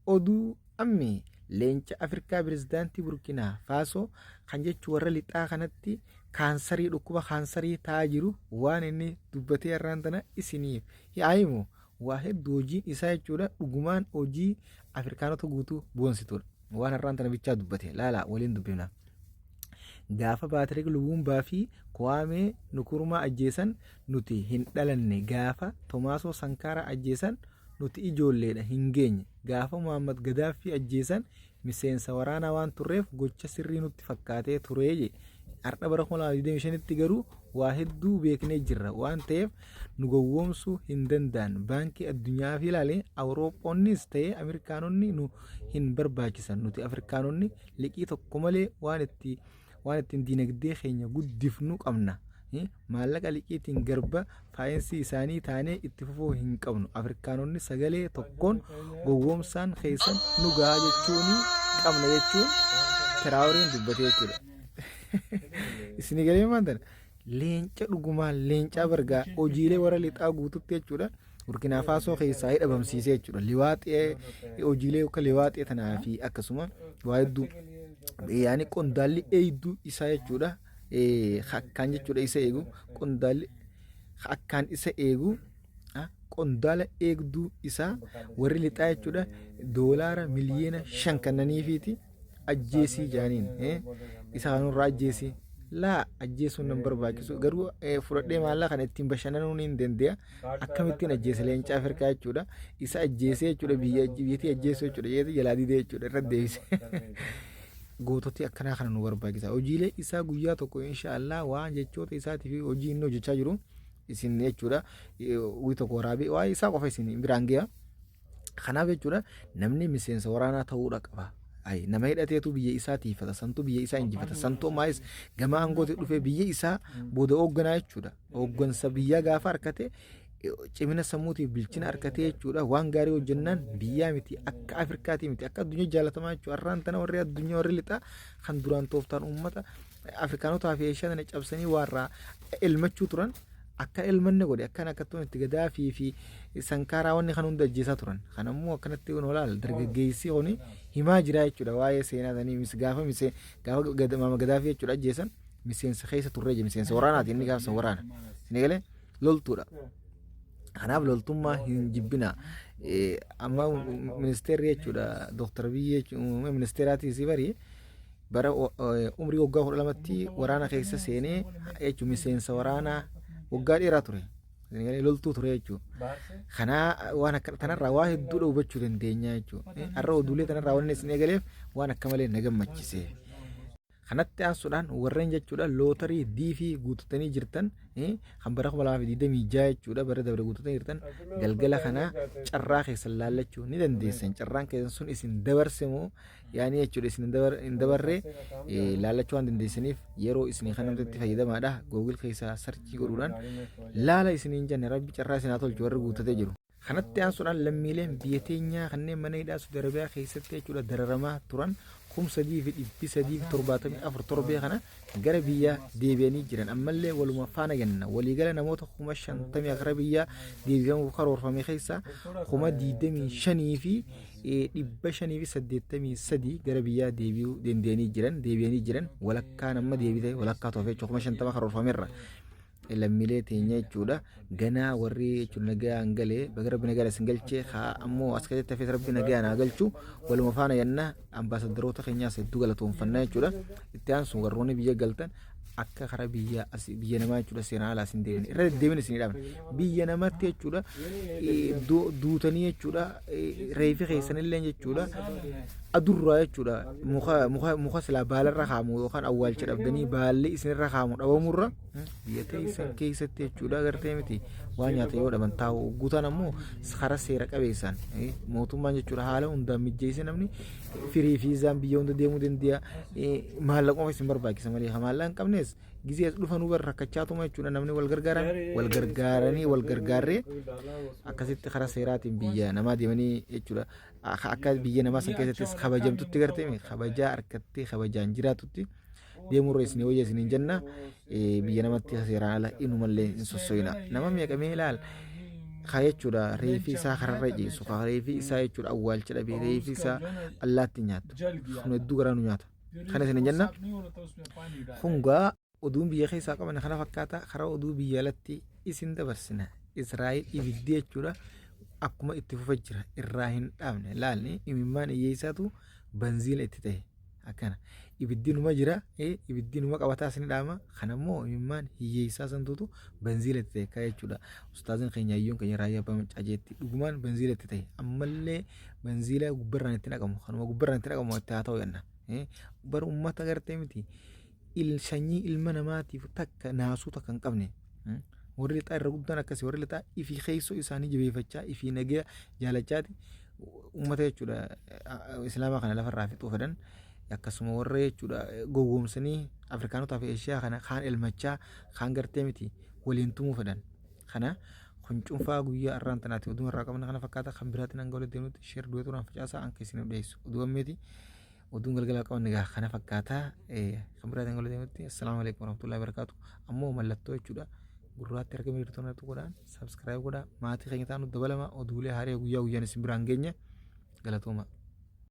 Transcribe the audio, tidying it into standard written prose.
Oduu ammee leenca Afrikaa pirezidaantii Burkinaa Faasoo kan jechu warra lixaa kanatti kaansarii dhukkuba kaansarii ta'aa jiru waan inni dubbatee har'aan tana isiniif haa himu. Waa hedduu hojiin isaa jechuudha dhugumaan hojii Afrikaanota guutuu boonsituudha. Waan har'aan tana bichaa dubbate laalaa waliin dubbifna. Gaafa Paatrik Lumuumbaa fi Kuwaamee Nukurumaa ajjeesan nuti hin dhalanne. Gaafa Tomaasoo Sankaaraa ajjeesan nuti ijoolleedha hin geenye. Gaafa Muhammad Gadaaffii ajjeesan miseensa waraanaa waan turreef gocha sirrii nutti fakkaatee ture jedhe. Har'a bara 2025tti garuu waa hedduu beeknee jirra waan ta'eef nu gowwoomsuu hin danda'an. Baankii addunyaa fi ilaale Awuroophoonnis ta'ee Ameerikaanonni nu hin barbaachisan. Nuti Afrikaanonni liqii tokko malee waan itti waan ittiin dinagdee keenya guddifnu qabna. Maallaqa liqiitiin garba faayinsii isaanii taanee itti fufuu hin qabnu. Afrikaanonni sagalee tokkoon gowwoomsaan keessan nu gahaa jechuun qabna jechuun Tiraaworiin dubbatee jechuudha. Isinii galee maal leenca dhugumaan leencaa bargaa hojiilee warra lixaa guututti jechuudha. Burkinaa Faasoo keessaa hidhabamsiisee jechuudha. Liwaaxee hojiilee akka liwaaxee tanaa fi akkasuma waa hedduu yaani qondaalli eegduu isaa jechuudha. Akkaan jechuudha isa eegu qondaalli akkaan isa eegu qondaala eegduu isaa warri lixaa jechuudha doolaara miliyoona 5 kennaniifiiti ajjeesii jaaniin isa kanurraa ajjeesii laa ajjeesuun nan barbaachisu garuu fudhadhee maallaqa kana ittiin bashannanuun hin danda'a akkamittiin ajjeese leenca Afrikaa jechuudha isa ajjeesee jechuudha biyya biyyattii ajjeesuu jechuudha jeeti jalaa didee jechuudha irra deebise goototi akkanaa kana nu barbaachisa hojiilee isaa guyyaa tokko inshaallah waan jechoota isaatii fi hojii inni hojjechaa jiru isin jechuudha wii tokko waraabee waa'ee isaa qofa isin biraan ga'a. Kanaaf jechuudha namni miseensa waraanaa ta'uudha qaba. Ay, nama hidhateetu biyya isaa tiifata, santu biyya isaa injifata, santu maayis gama aangootti dhufee biyya isaa booda hoogganaa jechuudha. Hooggansa biyyaa gaafa harkate cimina sammuutiif bilchina harkatee jechuudha. Waan gaarii hojjennaan biyyaa miti akka Afrikaatii miti akka addunyaa jaalatamaa jechuudha. Har'aan tana warri addunyaa warri lixaa kan duraan tooftaan uummata Afrikaanotaa fi Eeshiyaa tana cabsanii waarraa elmachuu turan akka elmanne godhe akkan akkattuun itti gadaafii fi sankaaraa wanni kan hunda ajjeesaa turan. Kan ammoo akkanatti kun olaal dargaggeessi kun himaa jira jechuudha waa'ee seenaa sanii mis gaafa misee gaafa maama gadaafii jechuudha ajjeesan miseensa keessa turree jira miseensa waraanaati inni gaafa san waraana. Isin egalee loltuudha. Kanaaf loltummaa hin jibbina. Amma ministeerri jechuudha Dooktar Biyyi ministeeraatii si bari bara umrii waggaa 12tti waraana keessa seenee jechuun miseensa waraanaa waggaa dheeraa ture. Loltuu ture jechuudha. Kanaa waan akka tanarraa waa hedduudha hubachuu dandeenya jechuudha. Har'a oduulee tanarraa waan isin eegaleef waan akka malee na gammachise. Kanatti aansuudhaan warreen jechuudha lootarii diifii guutatanii jirtan kan bara 2026 jechuudha bara dabre guutatanii jirtan galgala kana carraa keessan laallachuu ni dandeessan. Carraan keessan sun isin dabarse moo yaanii jechuudha isin hin dabarre laallachuu waan dandeessaniif yeroo isinii kan namatti fayyadamaadha. Google keessaa sarchii godhuudhaan laala isiniin jenne rabbi carraa isin haa tolchu warri guutatee jiru. Kanatti aansuudhaan lammiileen biyya teenyaa kanneen mana hidhaa Saudi Arabiyaa keessatti jechuudha dararamaa turan 3374 torbee kana gara biyyaa deebi'anii jiran. Ammallee waluma faana ganna. Waliigala namoota 50,000 gara biyyaa deebifamuuf karoorfame keessaa 25,583 gara biyyaa deebi'uu danda'anii jiran deebi'anii jiran walakkaan amma deebite walakkaa toofee jechuudha 50,000 karoorfamerra. Lammiilee teenya jechuudha. Ganaa warri jechuudha nagaan galee baga rabbi nagaan isin galchee haa ammoo as keessatti hafees rabbi nagaan haa galchu waluma faana yanna ambaasaddaroota keenyaas hedduu galatoomfannaa jechuudha. Itti aansuun warroonni biyya galtan akka karaa biyya as biyya namaa jechuudha seeraan alaa isin deebine irra deddeebiin isin dhaabne biyya namatti jechuudha duutanii jechuudha reefi keessanillee jechuudha adurraa jechuudha muka muka muka silaa baalarra kaamu yookaan awwaalcha dhabdanii baalli isinirra kaamu dhabamurra biyya teessan keessatti jechuudha gartee miti waan nyaata yoo dhaban taa'u guutaan ammoo karaa seera qabeessaan mootummaan jechuudha haala hundaan mijjeesse namni firii fi izaan biyya hunda deemuu danda'a maallaquma isin barbaachisa malee maallaqa hin qabnes gizee as dhufanuu bar rakkachaatuma jechuudha namni wal gargaaran wal gargaaranii wal gargaarree akkasitti karaa seeraatiin biyya namaa deemanii jechuudha akka biyya namaa san keessattis kabajamtutti gartee kabajaa harkattee kabajaan jiraatutti deemurra isin wayya isiniin jenna biyya namatti seeraan ala inumallee hin sossoyina nama meeqa mee ilaal Ka jechuudha reefi isaa kararra ciisu, ka reefi isaa jechuudha awwaalcha dhabee reefi isaa allaatti nyaattu. Kun hedduu garaa nu nyaata. Kana isin jenna. Kun gaa oduun biyya keessaa qaban kana fakkaata karaa oduu biyya alatti isin dabarsina. Israa'el ibiddi jechuudha akkuma itti fufa jira irraa hin dhaabne laalni imimmaan hiyyeessaatu banziila itti ta'e. Akkana. Ibiddi numa jira, ibiddi numa qabataas ni dhaama. Kana immoo imimmaan hiyyeessaa santuutu banziila itti ta'e akka jechuudha. Ustaaziin keenya hayyoon keenya Raayyaa Abbaa Maccaa jeetti dhugumaan banziila itti ta'e. Ammallee banziila gubbarraan itti naqamu. Kanuma gubbarraan itti naqamu itti haa ta'u jenna. Bar ummata gartee miti. Sanyii ilma namaatiif takka naasuu takka hin qabne. Warri lixaa irra guddaan akkasii warri lixaa ifii keessoo isaanii jabeeffachaa ifii nagaya jaalachaati ummata jechuudha islaamaa kana lafarraa fixuu fedhan akkasuma warra jechuudha gowwoomsanii Afrikaanotaa fi Eeshiyaa kana kaan elmachaa kaan gartee miti waliin tumuu fedhan. Kana kun cunfaa guyyaa arraan tanaati oduu irraa qabna kana fakkaata kan biraatiin hanga walitti deemnutti sheer du'eetu naan facaasaa an keessaniif dhiyeessu oduu ammeeti oduun galgala qabanne gaa kana fakkaata kan biraatiin hanga walitti deemnutti assalaamu alaikum warahmatullahi wabarakatuh ammoo mallattoo jechuudha gurraatti argame jirtu kanatti godhaan subscribe godhaa maatii keenya taanu dabalama oduulee haaree guyyaa guyyaan isin biraan geenya galatooma.